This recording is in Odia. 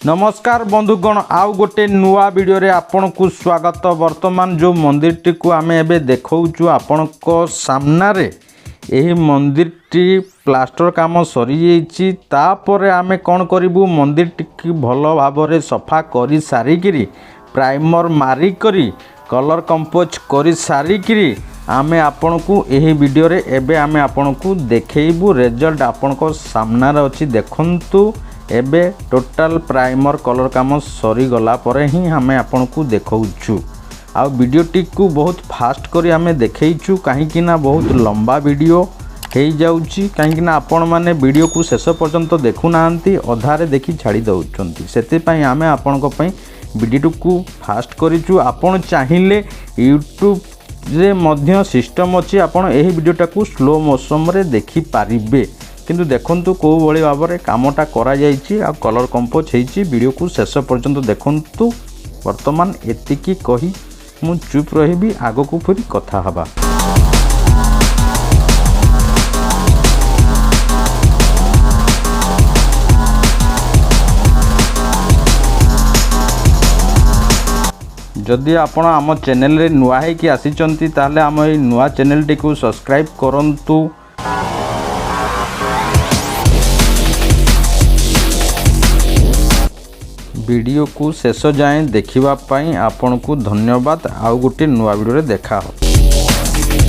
ନମସ୍କାର ବନ୍ଧୁଗଣ, ଆଉ ଗୋଟେ ନୂଆ ଭିଡ଼ିଓରେ ଆପଣଙ୍କୁ ସ୍ୱାଗତ। ବର୍ତ୍ତମାନ ଯେଉଁ ମନ୍ଦିରଟିକୁ ଆମେ ଏବେ ଦେଖାଉଛୁ ଆପଣଙ୍କ ସାମ୍ନାରେ, ଏହି ମନ୍ଦିରଟି ପ୍ଲାଷ୍ଟର କାମ ସରିଯାଇଛି। ତାପରେ ଆମେ କ'ଣ କରିବୁ? ମନ୍ଦିରଟିକୁ ଭଲ ଭାବରେ ସଫା କରି ସାରିକିରି, ପ୍ରାଇମର ମାରିକରି, କଲର୍ କମ୍ପୋଜ୍ କରି ସାରିକିରି ଆମେ ଆପଣଙ୍କୁ ଏହି ଭିଡ଼ିଓରେ ଏବେ ଆମେ ଆପଣଙ୍କୁ ଦେଖେଇବୁ। ରେଜଲ୍ଟ ଆପଣଙ୍କ ସାମ୍ନାରେ ଅଛି, ଦେଖନ୍ତୁ। ଏବେ ଟୋଟାଲ୍ ପ୍ରାଇମର କଲର୍ କାମ ସରିଗଲା ପରେ ହିଁ ଆମେ ଆପଣଙ୍କୁ ଦେଖାଉଛୁ। ଆଉ ଭିଡ଼ିଓଟିକୁ ବହୁତ ଫାଷ୍ଟ କରି ଆମେ ଦେଖେଇଛୁ, କାହିଁକି ନା ବହୁତ ଲମ୍ବା ଭିଡ଼ିଓ ହେଇଯାଉଛି, କାହିଁକିନା ଆପଣମାନେ ଭିଡ଼ିଓକୁ ଶେଷ ପର୍ଯ୍ୟନ୍ତ ଦେଖୁନାହାନ୍ତି, ଅଧାରେ ଦେଖି ଛାଡ଼ି ଦେଉଛନ୍ତି। ସେଥିପାଇଁ ଆମେ ଆପଣଙ୍କ ପାଇଁ ଭିଡ଼ିଓଟିକୁ ଫାଷ୍ଟ କରିଛୁ। ଆପଣ ଚାହିଁଲେ ୟୁଟ୍ୟୁବରେ ମଧ୍ୟ ସିଷ୍ଟମ୍ ଅଛି, ଆପଣ ଏହି ଭିଡ଼ିଓଟାକୁ ସ୍ଲୋ ମୋସନରେ ଦେଖିପାରିବେ। କିନ୍ତୁ ଦେଖନ୍ତୁ କେଉଁ ଭଳି ଭାବରେ କାମଟା କରାଯାଇଛି ଆଉ କଲର୍ କମ୍ପୋଜ୍ ହେଇଛି। ଭିଡ଼ିଓକୁ ଶେଷ ପର୍ଯ୍ୟନ୍ତ ଦେଖନ୍ତୁ। ବର୍ତ୍ତମାନ ଏତିକି କହି ମୁଁ ଚୁପ୍ ରହିବି, ଆଗକୁ ଫେରି କଥା ହେବା। ଯଦି ଆପଣ ଆମ ଚ୍ୟାନେଲରେ ନୂଆ ହେଇକି ଆସିଛନ୍ତି, ତାହେଲେ ଆମ ଏଇ ନୂଆ ଚ୍ୟାନେଲଟିକୁ ସବସ୍କ୍ରାଇବ୍ କରନ୍ତୁ। ଭିଡ଼ିଓକୁ ଶେଷ ଯାଏଁ ଦେଖିବା ପାଇଁ ଆପଣଙ୍କୁ ଧନ୍ୟବାଦ। ଆଉ ଗୋଟିଏ ନୂଆ ଭିଡ଼ିଓରେ ଦେଖା ହେବ।